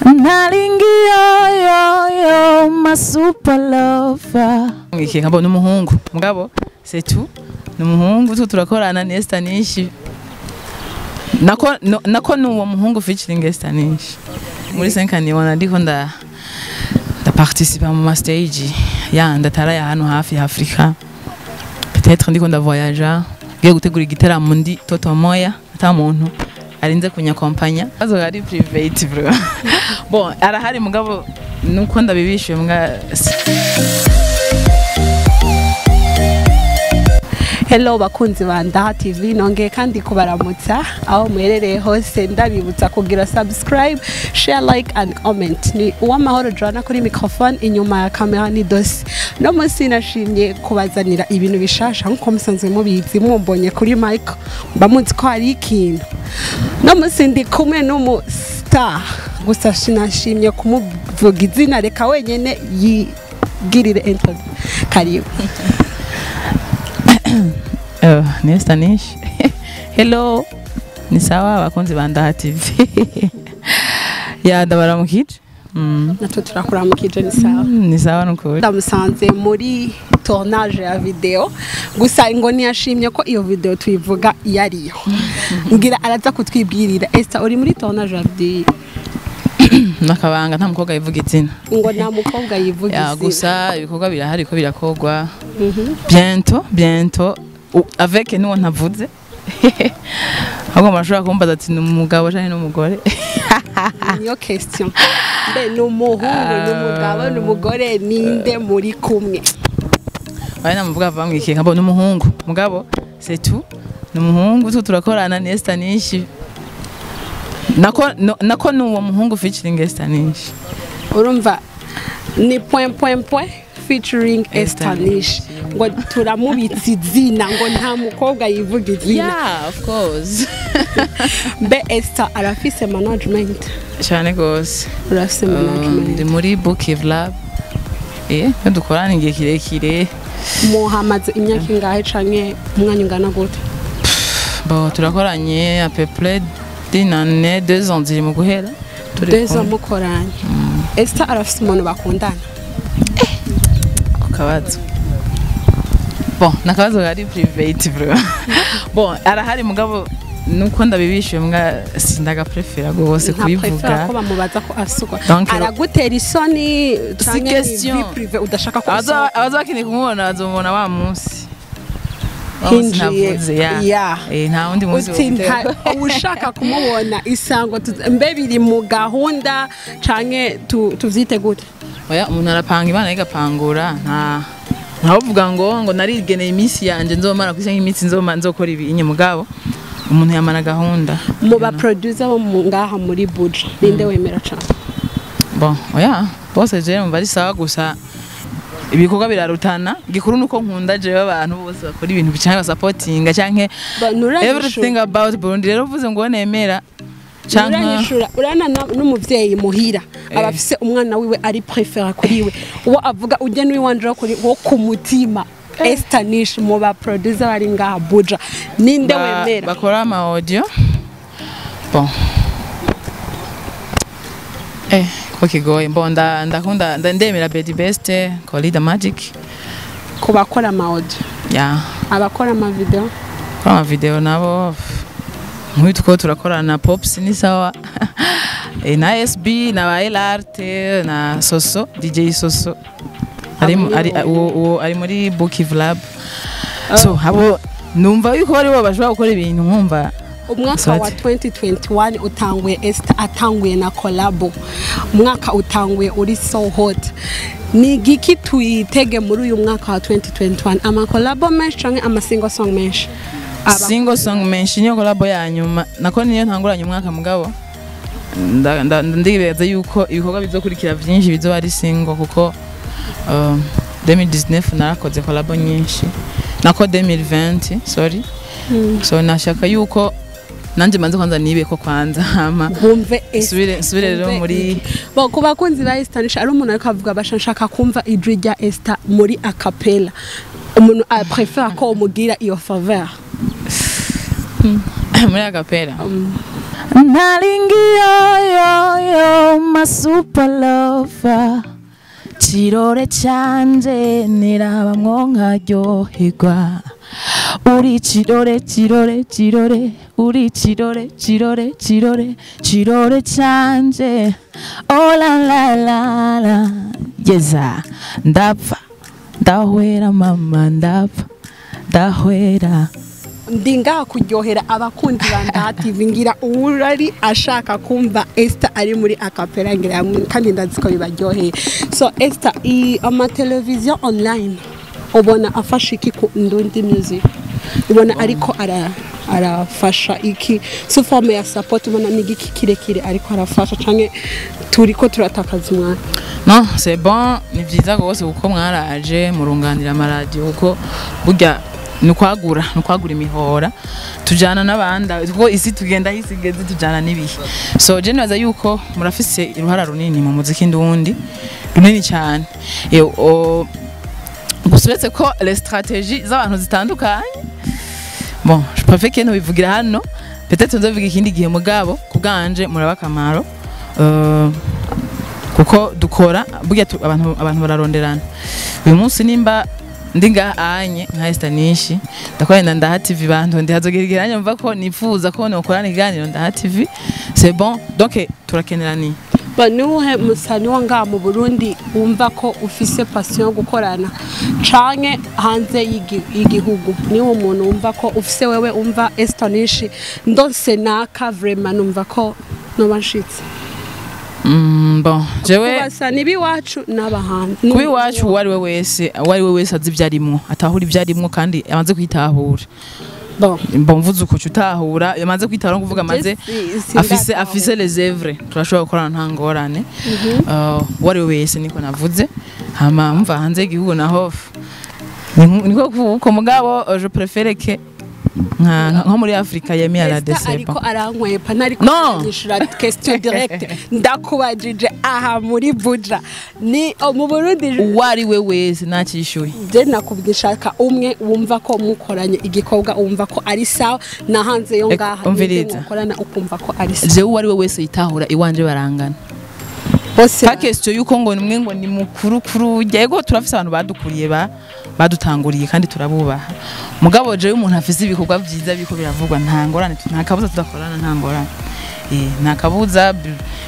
Nalingiyo yo yo ma super lover. Iki nkabona umuhungu mugabo c'est tout, ni umuhungu tu turakorana ni Esther Nish. Nako no, nako nuwo muhungu featuring Esther Nish muri 5 ni ndiko nda participa mu ma stage ya ndatara ya hano hafi ya Afrika, peut-être ndiko nda voyager, ngiye gutegura igiteramo ndi toto moya ata muntu arinze kunyakompanya. Bazo ari private bro. Bon, arahari mugabo nuko ndabibishuye mbwa. Hello bakunzi ba Ndaha TV, nongeye kandi kubaramutsa aho muherereye hose, ndabibutsa kugira subscribe, share, like and comment. Ni Uwamahoro Joanna kuri microphone, inyuma ya kamera ni Dosi. No munsi nashimye kubazanira ibintu bishasha nkuko musanzwe mubizi, mumbonye kuri mic mba muzi ko hari ikintu. No munsi ndi kumwe n'umu star, gusa sinashimye kumuvuga izina, reka wenyene yigirire interview. Karibu. Ni Esther Nish. Hello, ni sawa abakunzi ba Ndaha TV. Ya ndabaramukije. Natwe turakuramukije, ni sawa. Ni sawa nukuri. Ndamusanze muri tournage ya video, gusa ngo ntiyashimye ko iyo video tuyivuga iyo ariyo. Ngira araza kutwibwirira. Esther, uri muri tournage ya video? Nakabanga nta mukobwa yivuga izina. Ngo nta mukobwa yivuga Ya izina. Gusa ibikorwa birahari ko birakogwa. Bientôt, bientôt avec nous ntavuze. Ahubwo mashobora kumbaza ati ni umugabo canke n'umugore. Niyo question. Mbe ni umuhungu, ni umugabo, ni umugore, ninde muri kumwe? Bari namuvuga bamwikiye nkabona umuhungu mugabo c'est tout, ni umuhungu tu turakorana ni Esther Nish. Nako no, nako nuwo muhungu featuring Esther Nish. Urumva ni point point point featuring Esther Nish. Ngo turamubitse izina, ngo nta mukobwa yivuga izina. Yeah, of course. Mbe Esther arafise management? Cyane gose. Urafise management? Ndi muri Book Lab. Iyo dukorana igihe kirekire. Muhamaze imyaka ingahe canke umwanya ungana gute? Bon, turakoranye à peu près d'une année, 2 ans ziri mu guhera. Turi 2 ans kumwe. mukoranye. Esther arafise umuntu bakundana? Ku kabazo. Bon, nakabazo kari private bro. Bon, arahari mugabo nuko ndabibishuye mbwa sindagaprefera gose Nta prefera kubivuga. ko bamubaza ko asukwa. Donc, Aragutera isoni canke ni question. vie privée udashaka ko Abaza abaza bakeneye kumubona bazomubona wa munsi. Wa munsi Hinjiye, ntavuze, ya. ya. Nta wundi munsi Uti wogutera. ushaka kumubona isango mbe biri mu gahunda canke tuvyite gute? Oya, umuntu arapanga, Imana igapangura. Nta uvuga ngo narigeneye iminsi yanje nzomara kwisi nk'iminsi nzoma nzokora ibi inye, mugabo umuntu yamara gahunda. Mu ba producer bo ngaha muri Buja, ninde wemera cane? Bon, oya, bose je numva ari sawa, gusa ibikorwa birarutana. Gikuru nuko nkunda jewe abantu bose bakora ibintu canke basapotinga canke Ba- nuranyishura. everything about Burundi. Rero uvuze ngo nemera canke Nuranyishura, urana n'umuvyeyi muhira aba afise umwana wiwe ari préféré kuri we, uwo avuga ujya n'uwiwanje wo kuri wo ku mutima. Esther Nish, mu ba producer bari ngaha Buja, ninde wemera? Bakora ama audio. Bon, ko kigoye. Bon, ndakunda ndemera Bedi Best, Colida Magic. Ku bakora ama audio? Ya. Abakora ama video? Kora ama video nabo nk'uyu two turakorana, Pops ni sawa, na SB na ba Elarte na Soso, DJ Soso ari Abo ni ari bo. uwo ari muri Book Lab. So abo numva yuko ari bo bashobora gukora ibintu nkumva. Umwaka wa 2021 utanguye, Esther atanguye na collabo. Umwaka utanguye uri so hot. Ni igiki tuyitege muri uyu mwaka wa 2021? Ama collabo menshi canke ama single song menshi? Single song menshi. Niyo collabo ya nyuma, nako niyo ntanguranye umwaka, mugabo ndibaza yuko ibikorwa bizokurikira byinshi bizoba ari single, kuko 2019 narakoze collabo nyinshi, nako 2020, sorry. So nashaka yuko nanje manze kwanza nibe ko kwanza hama Bumve Esther. nsubire rero Bumve muri iki. Bo ku bakunzi ba Esther Nish, ari umuntu ariko avuga basha nshaka kumva ijwi rya Esther muri a cappella, umuntu a préfère ko umugira iyo faveur. Muri a cappella. Nalingi yo yo my super lover. Chirore canje nirabamwo nkaryoherwa. Uri chirore chirore chirore, uri chirore chirore chirore, chirore canje. Oh la la la la. Yeza ndapfa ndahwera mama ndapfa ndahwera. Ndi ngaha kuryohera abakunzi ba Ndaha TV, ngira uwurari ashaka kumva Esther ari muri acapella, ngira kandi ndazi ko bibaryoheye. So Esther, ama television online ubona afasha iki ku Ndundi music? Ubona ariko arafasha iki sous forme ya support? Ubona ni igiki kirekire ariko arafasha, canke turiko turatakaza umwanya? Non, c'est bon, ni vyiza gose kuko mwaraje murunganira amaradiyo, kuko burya ni ukwagura imihora tujana n'abandi, kuko isi tugenda aho isi igeze tujana n'ibihe. So je nibaza yuko murafise uruhara runini mu muziki ndundi, runini cyane. Gusa uretse ko les stratégies z'abantu zitandukanye, bon, je préfère que ntubivugira hano, peut-être nzobivuga ikindi gihe, mugabo kubwanje muraba akamaro. Kuko dukora burya abantu bararonderana. Uyu munsi nimba ndi ngaha anye nka Esther Nishi ndakorana na Ndaha TV, bantu ndi hazogera igihe mva ko nifuza ko nokorana ikiganiro Ndaha TV, c'est bon, donc turakeneraniye. Ba niwuhe musani wo ngaha mu Burundi wumva ko ufise passion yo gukorana, canke hanze y'igihugu? Niwo umuntu wumva ko ufise wewe, umva Esther Nishi ndonse naka vraiment numva ko noba nshitse? Bon, jewe Kubasani b'iwacu n'abahanzi. Kuba iwacu, uwo ari we wese azi ibyo arimwo, atahura ibyo arimwo kandi amaze kwitahura. Bon. Bon, mvuze uko utahura yamaze kwitahura, kuvuga amaze afise afise les œuvres, turashobora gukorana nta ngorane. Uwo ari we wese niko navuze. Hama mva hanze y'igihugu naho niko kuko mugabo je préfère que nko muri Afrika yemi Esther aradeseba. Ariko arankwepa, ntariko No. aranyishura question direct ndakubajije aha muri Buja ni mu Burundi. Uwo ari we wese nakishyuye. Je nakubwiye shaka umwe wumva ko mukoranye igikorwa wumva ko ari sawa, na hanze yo ngaha Umviriza. mukorana ukumva ko ari sawa. Jewe uwo ari we wese yitahura iwanje barangana. Bose? Pas question yuko ngo nimwe ngo ni mukuru kuru. Yego, turafise abantu badukuriye, badutanguriye kandi turabubaha, mugabo jewe umuntu afise ibikorwa vyiza biko biravugwa, nta ngorane, nta kabuza tudakorana, nta ngorane. Nta kabuza,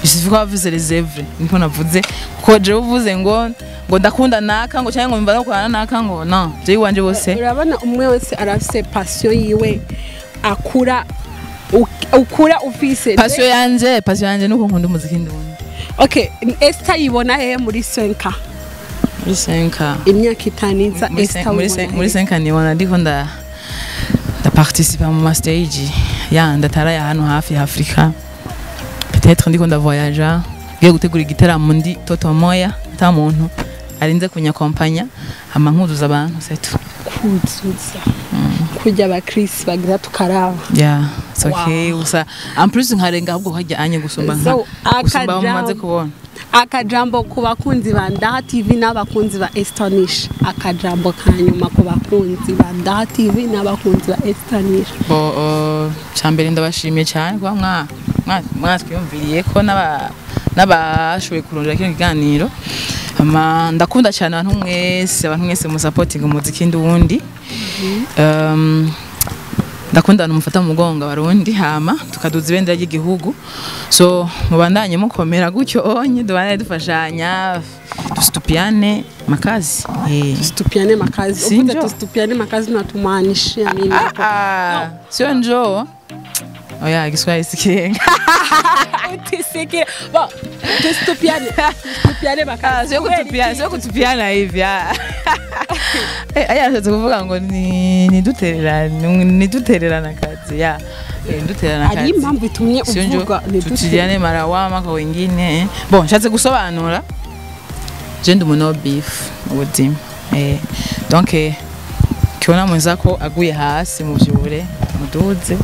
il suffit ko bafise les œuvres, niko navuze, kuko jewe uvuze ngo ndakunda naka ngo cyangwa ngo mva gukorana naka ngo non, jewe iwanje bose. Urabona umwe wese arafise passion yiwe akura ukura ufise. Passion yanje nuko nkunda umuziki ndundi. Okay, Esther yibona he muri 5? Muri 5? Imyaka 5 iza, Esther wibona muri he? 5 nibona ndiko ndaparticipa mu ma stage ya ndatara ya hano hafi ya Afrika, peut-être ndiko ndavoyaja, ngiye gutegura igiteramo ndi toto moya, ata muntu arinze kunyakompanya, hama nkuzuza abantu, c'est tout. Kuzuza kurya abakirisi bagira tukaraba. Yeah, it's okay. Gusa en plus nkarenga ahubwo hajya anye gusumba nka So, gusumba abo mumaze kubona. Akajambo ku bakunzi ba Ndaha TV n'abakunzi ba Estanish, akajambo ka nyuma ku bakunzi ba Ndaha TV n'abakunzi ba Estanish. Bo cyambere ndabashimiye cyane kuba mwatwiyumviriye ko n'abashoboye kurondera kino kiganiro. Hama ndakunda cyane abantu mwese musapotinga umuziki nduwundi. Ndakunda abantu mufata mu mugongo abarundi, hama tukaduza ibendera ry'igihugu. So mubandanye mukomera gutyo onye, dubandanye dufashanya, tusitupiane makazi. Tusitupiane makazi. Si Uvuze njo. tusitupiane makazi natumaanishia nini hapo? Ah, sio njoo oya, Kiswahili sikienga. Utisikie. Bon, tusitupiane makazi. Sio kutupia, sio kutupiana hivi. Ah. Aya ashatse kuvuga ngo ni nidutererana kazi ya nidutererana Hari kazi. impamvu itumye Sio njo uvuga tutiliane marawama kwa wengine. Bon, nshatse gusobanura je ndi umuntu wa beef mu buzima, donc kiona mwenzako aguye hasi muvyure muduze.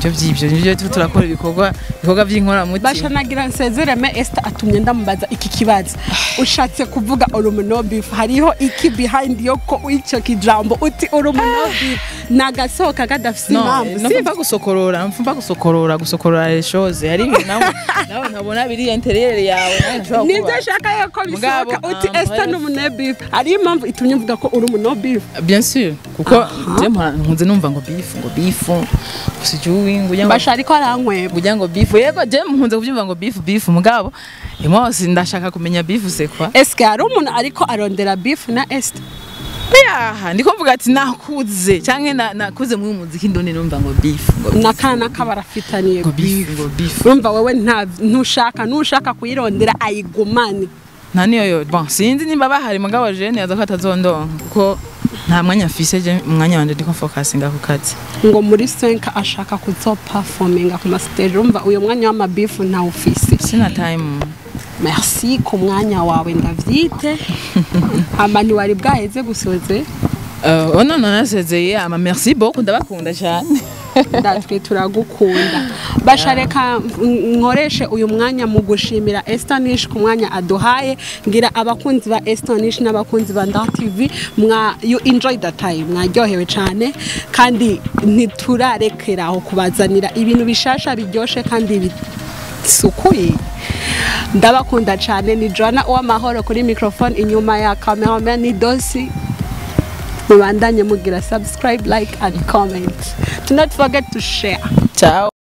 Nivyo vy'ivyo, nivyo turiko turakora, ibikorwa vy'inkoramutima. Basha, nagira nsezereme, Esther atumye ndamubaza iki kibazo. Ushatse kuvuga uri umu beef, hariho iki behind yo ko ico kijambo uti uri umu beef nagasohoka kadafise No, impamvu? no, mfa gusokorora, mfa gusokorora les choses. Hari ibintu nawe ntabona biri intérieur yawe, nawe ntashobora Nibyo kuba. nshaka yuko bisohoka. Mugabo, Uti ah, Esther ni umu beef, hariyo impamvu itumye mvuga ko uri umu beef? Bien sûr, kuko je nkunze numva ngo beef, ngo beef, sijui ngo ujya ngo Basha ariko arankweba. Ujya ngo beef. Yego, je nkunze kubyumva ngo beef, beef, mugabo imose ndashaka kumenya beef c'est quoi. Eske hari umuntu ariko arondera beef na Esther? Yaha, ndiko mvuga ati nakuze canke nakuze muri muziki ndone numva ngo beef, ngo beef, N'akana kabarafitaniye ngo beef, beef. Ngo beef. Urumva wewe nta ntushaka kuyirondera, ayigumane. Nta niyo yo, bon, sinzi nimba bahari, mugabo je nibaza ko atazondonka kuko nta mwanya mfise. Je umwanya wanje ndiko focusinga ku kazi. Ngo muri 5 ashaka kuzoperforminga ku mastage, urumva uyo mwanya w'amabeef ntawufise. Sina time. Merci ku mwanya wawe, ndavyite hama ntiwari bwaheze gusoze. Oh non, nasezeye ama merci beaucoup, ndabakunda cyane. Ndatwe turagukunda. Basha, reka nkoreshe uyu mwanya mu gushimira Esther Nish ku mwanya aduhaye. Ngira abakunzi ba Esther Nish n'abakunzi ba Ndaha TV, mwa you enjoy the time, mwaryohewe cyane, kandi ntiturarekera aho kubazanira ibintu bishasha biryoshe kandi bisukuye. Ndabakunda cyane. Ni Joanna Uwamahoro kuri microphone, inyuma ya cameraman ni Dosi. Mubandanye mugira subscribe, like and comment. Do not forget to share. Ciao.